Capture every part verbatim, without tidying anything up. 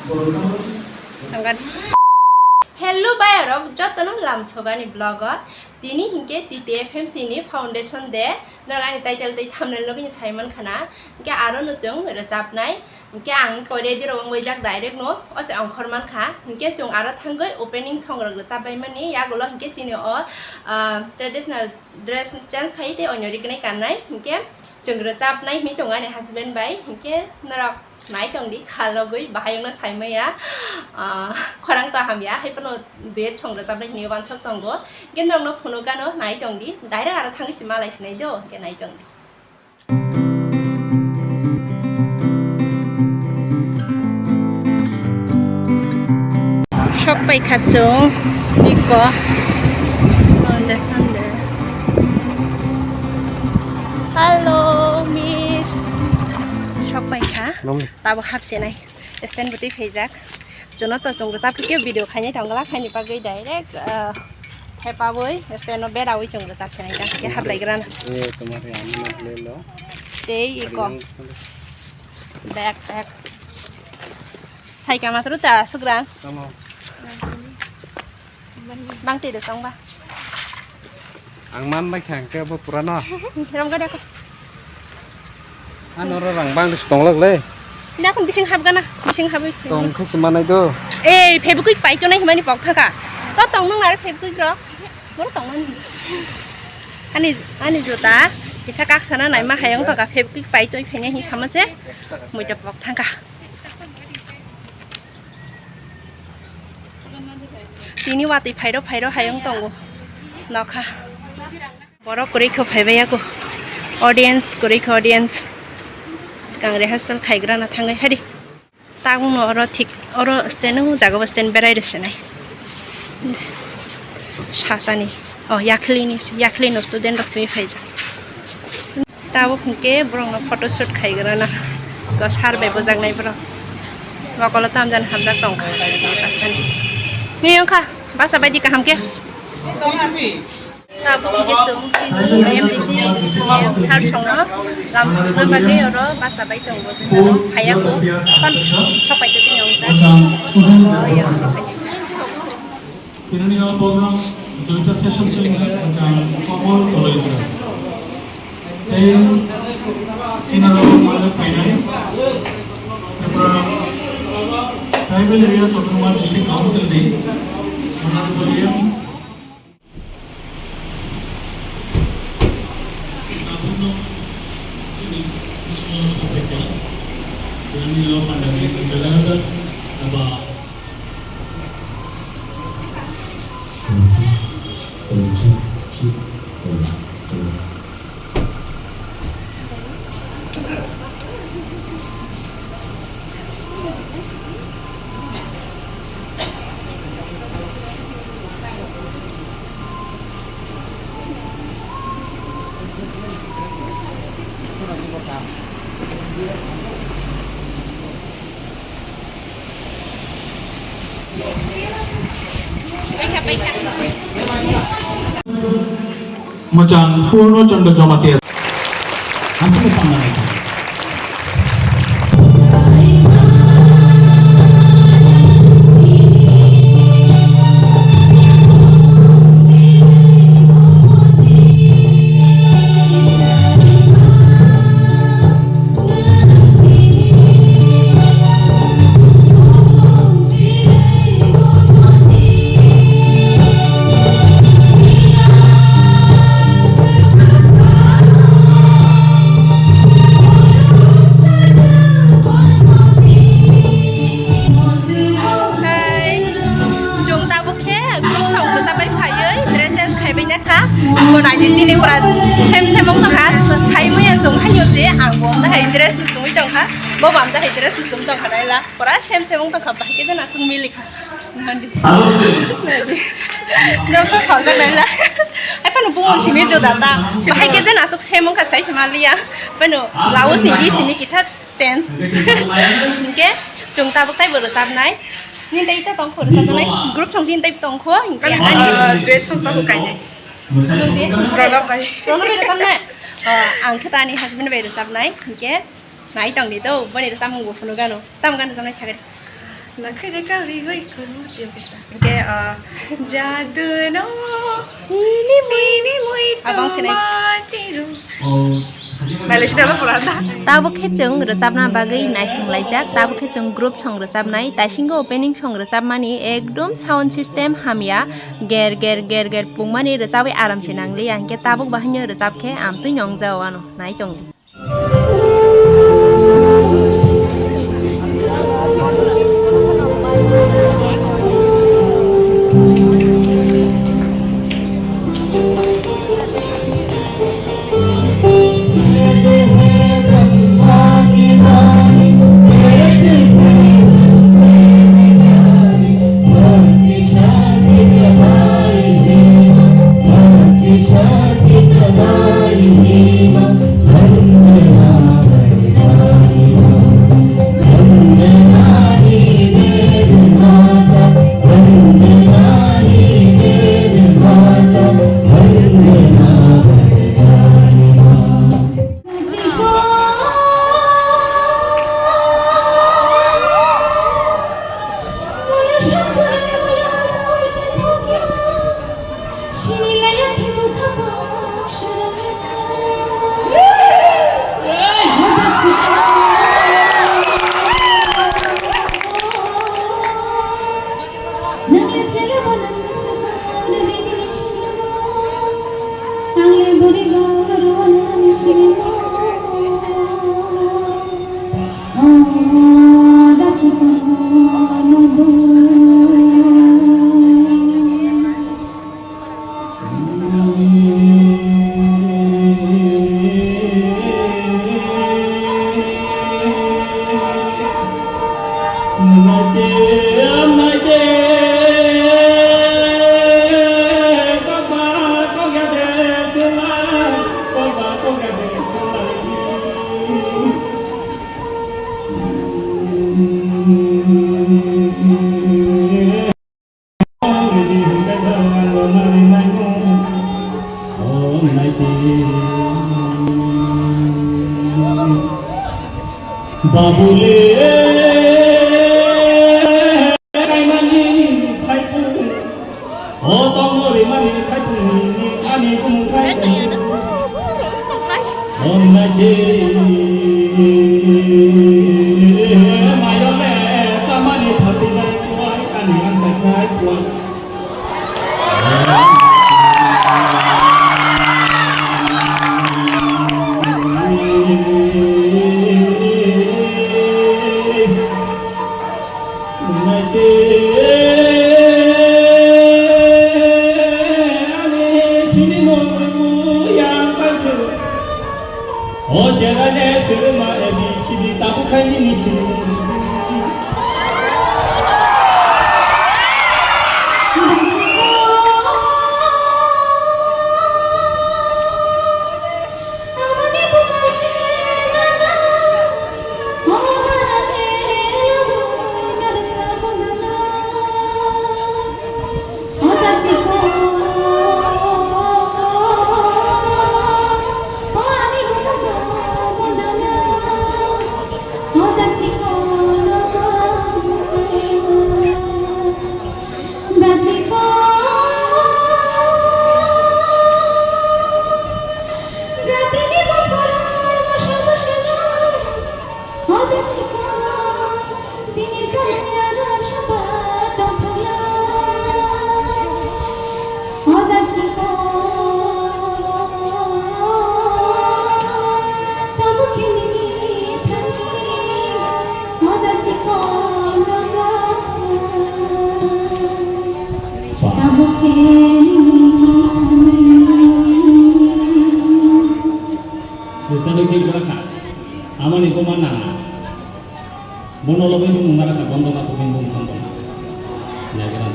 Hello bayarok, jotono lamsogani vlog o. Tini hinkhe T T F M C ni foundation day. Norok ani title tei thumbnail logi sai mankha na. Hinkhe aro no chwng rwchapnai. Hinkhe ang koi ready rok wngwi jak direct no. O se ongkhor mankha. Hinkhe chwng aro thangwi opening song rok rwchap bai mani. Yagulo hinkhe chini o, ah, traditional dress change khai tei onyo rignai kannai. Hinkhe chwng rwchapnai hinwi tongo ani husband bai. Hinkhe norok nai tongdi, kha logwi bahai wngno sai maya, ah, khorang to hamya, hai phano duet song rwchapnai hinwi uansuk tongo. Hinkhe norokno phunuk gano nai tongdi, direct aro thangwi se malai sinai do, hinkhe nai tongdi. Sok pai kha chwng, Nico foundation day. Hello, miss. Sok pai kha. Nong. Tabuk hapsinai. Stand bwtwi phaijak. Chwngno to chwng rwchap khe video khainai tong glak, haini bagwi direct, ah, thepabwi stand no berawi chwng rwchap sinai ta. Khe hablaigrana. Eh, tomar ya, ano le lo. Tei iko. Bag, bag. Hai ka matru ta sugrang. Tamo. Bang twi de tong ba. Ang man bai kha hwnkhe bo pura no. Ram ga da ko. Ano ro rang bang de tong lak le. Ini akon bising hap gana, bising hap. Tong khe se manai do. Eh, Fevikwik pai to nai himani pok thaka. To tong nang nare Fevikwik ro. Boro tong nang. Ani, ani juta kisa kak sana nai ma hayang to ka Fevikwik pai to phenya hi sama se. Mui to pok thaka. Tini watwi phairo phairo hayung tongo nokha. Borok kwrwi kho phaibai yago. Audience kwrwi kho audience. Swkang rehearsal khaigrana thangwi hari. Tabukno oro thik oro stand o jaga bo stand berai rwsinai. Sasani. Oh, yakhli ni, yakhli no student rok simi phaijak. Tabuk hinkhe borokno photoshoot khaigrana. Go sar bai bujaknai borok. Mokolo tamjani hamjak tongkha. Asani. Ni wngkha basa baidi kaham khe. Tabuk hinkhe chwng chini M D C sar songno lam songna bagwi oro basa bai tongo. Phaiya kho. Phone sopai tongwi wngjak. Tinani o program duita session chwngwi jang Komol Koloi sir. Tei tinaro mano phainai Tripura Tribal Areas Autonomous District Council ni Honorable M. Tabukno chini bisingo sophaikha, tinani o pandani belai aba. Mwchang Purno Chondro Jamatia. Aswk tangna naikha. Hai, chwng tabuk khe group song rwchapwi phaiwi dress change khaibai na kha. Bo naidi chini pura sem sem wng tongkha, sai manya chwng haino je ang bo amda hai dress no chumui tongkha, bo bo amda hai dress no chum tongkha naila. Pura sem sem wng tongkha, bahai khe je nasuk milikha. Nandi. Nandi. Norok sa saljak naila. Hai phano bumung simi juda ta. Bahai khe je nasuk sem wngkha sai se manliya. Phano blouse ni ri simi kisa change. Hinkhe chwng tabuk taibo rwchapnai. Nini tei ita tongkho rwchapnai. Group song chini tei tongkho. Hinkhe ani, ah, duet song tabuk kainai. Duet song Ronok bai. Ronok bai rwchapnai. Ah, ang khe ta ani husband bai rwchapnai. Hinkhe nai tongdi do. Boni rwchapmung bo phunukgano. Tamo gana rwchapnai sagri. Nakhe de ka ri goi ko. Hingke, ah, jadu no. Ini mui, ini mui. Abang sinai. Malaysia lo pura da. Tabuk khe chwng rwchapna bagwi naising laijak, tabuk khe chwng group song rwchapnai, taisingo opening song rwchapmani ekdom sound system hamya, ger ger ger ger pungmani rwchabwi aram se nangliya, hinkhe tabuk bahaino rwchap khe amtwi nongjao ano, nai tongdi. Babule kaimani thaipu, o tongno rimani thaipu ni ani bumung sai tong. Onnai de, mayole samani phati bai kuai ani ang sai sai kuai. Naite ani sini mo yang paikhe. O jera de suru ma A B C D tabu khai ni ni sini. Rwchapwi khe gora kha. Amani buma nana. Bono logwi bumung nana kha, bondo ma tubin bumung tong tong. Jagra.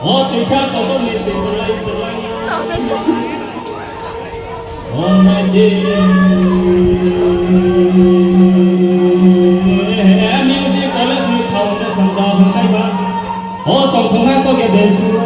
O teisa kotor ni tengkolai tengkolai. Music College ni foundation da hwnkaiba. O tongthoknai to ge de suru.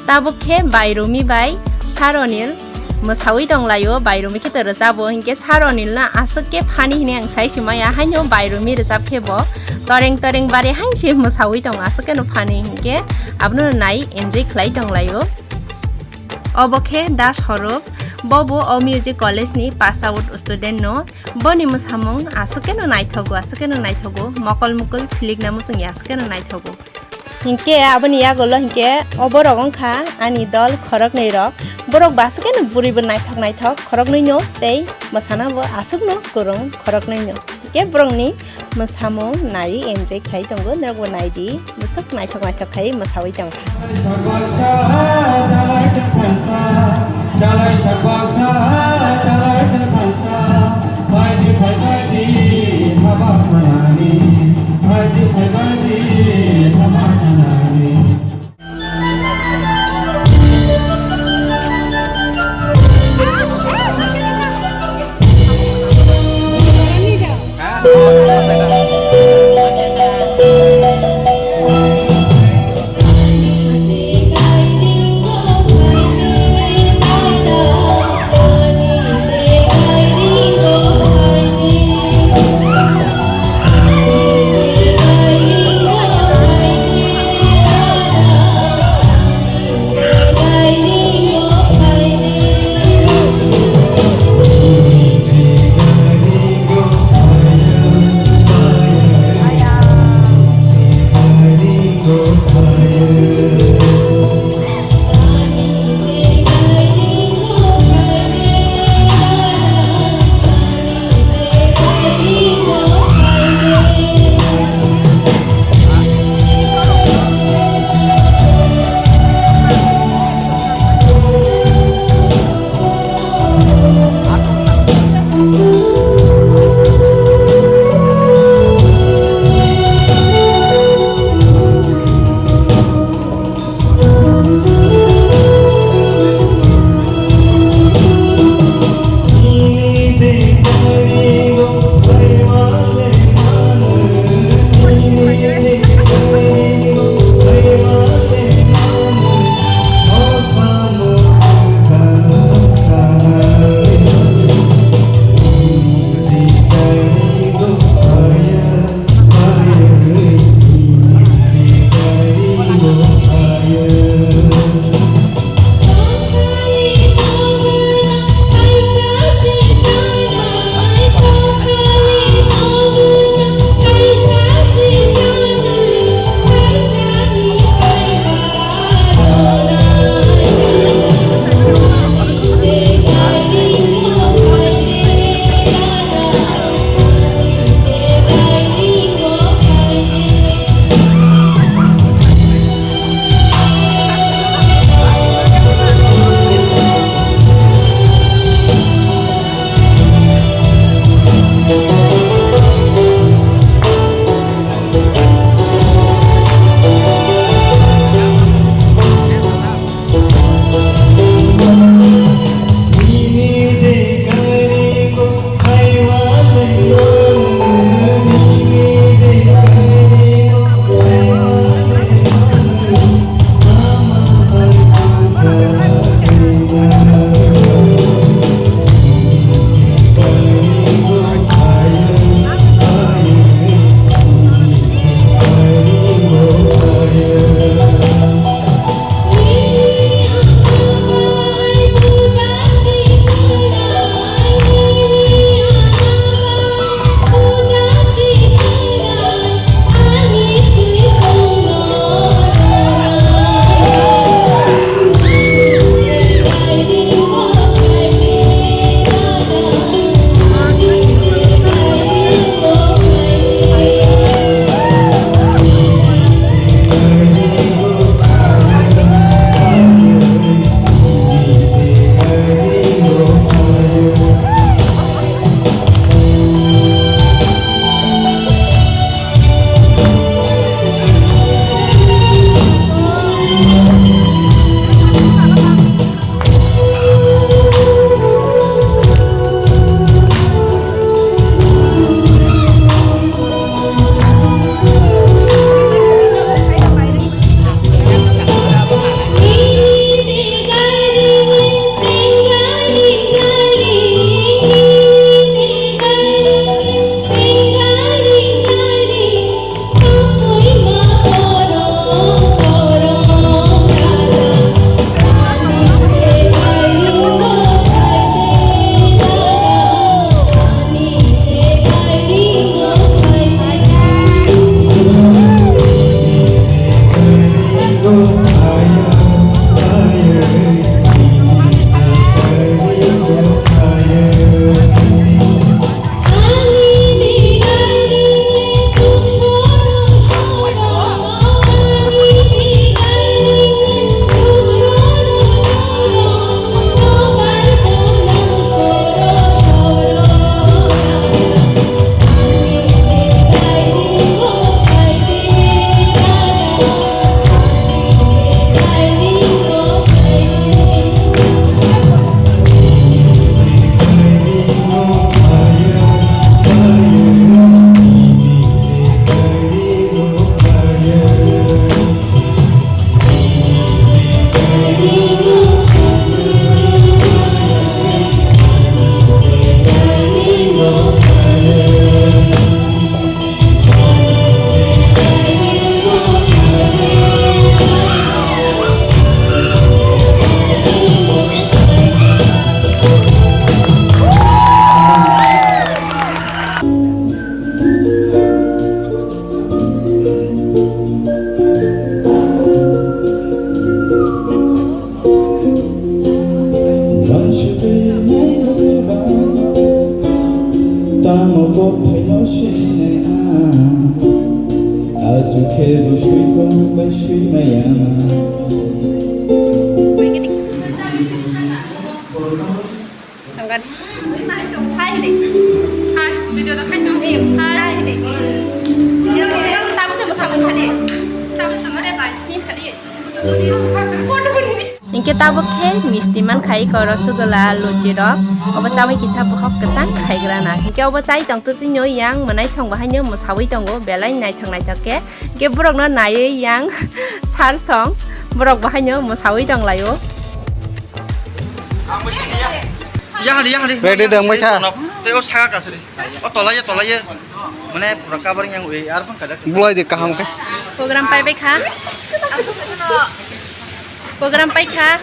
Tabuk khe Bairumi bai Saronil mwsawi tonglaio, Bairumi khe to rwchabo, hinkhe Saronil no aswk khe funny hinwi ang sai simaya, haino Bairumi rwchap khe bo toreng toreng bari hainse mwsawi tongo, aswk khe no funny hinkhe abono nai enjoy khlai tonglaio. Obo khe Da Swarup, bo bo o music college ni pass out student no, boni mwsamung aswk khe no naithogo, aswk khe no naithogo, mokol mukul philikna muchung ya aswk khe no naithogo. Hinkhe aboni yagulo hinkhe o borok wngkha ani dol khoroknwi rok. Borok bo aswk khe no bwrwi bo naithok naithok khoroknwi no tei mwsana bo aswk no kwrwng khoroknwi no. Hinkhe borokni mwsamung nai enjoy khai tongo, norok bo nai di, bwswk naithok naithok khai mwsawi tongkha. Hinkhe tabuk khe misti mankha iko rosogula, luchi rok. Obo chawi kisa bohok kwchang khaigrana. Hinkhe obo chai tongtwtwino yang mwnai song bahaino mwsawi tongo, belai naithok naithok khe. Hinkhe borokno naiwi yang sar song borok bahaino mwsawi tonglaio. Yang hari, yang hari. Ready dong, baikha. Tei o saka kasari. O tolai ya, tolai ya. Mane pura covering yang ui, ar pun kada. Bulai de kaham khe. Program pai bai kha. Program pai kha.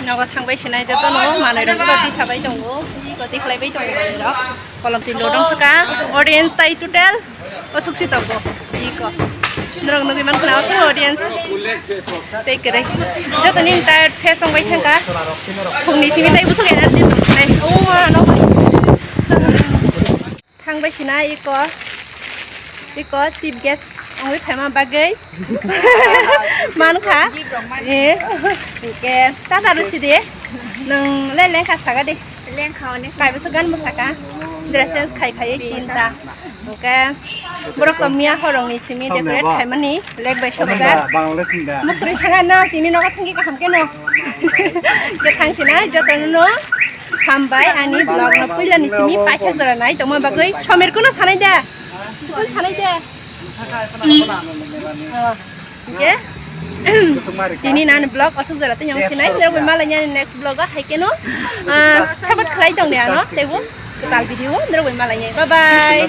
Nogo thang bai sinai joto no manai rok koti sabai tongo. Koti khlai bai tongo manai rok. Kolom tin dodong saka. Audience tai total. O suksi tongo. Iko. Norok nugui mankha na, o song audience. Tei kwrwi. Joto ni tired face wng bai thangkha. Phungni simi tai busuk energy tongkha nai. O ma no. Thang bai sina iko. Iko chief guest wngwi phaima bagwi. Mankha. Eh. Hinkhe tata rw sidi. Nwng le lengkha saka di. Lengkha hwnwi. Kaibo se gan bwsaka. Dress change khai khai tinta. Hinkhe borok to miya horongni simi decorate khaimani lake bai sokjak. Muktwi thanga no tini nogo thangkhe kaham khe no. Khe thang sina jotono no hambai ani vlog no puila ni simi paitha jora nai tongma bagwi somer kuno sanai da. Kun sanai da. Hinkhe tini nani vlog asuk jora tei nyong sinai norok bai malai nani next vlog o hai khe no. Sabat khlai tong ni ano teibo kwtal video norok bai malai nai. Bye bye.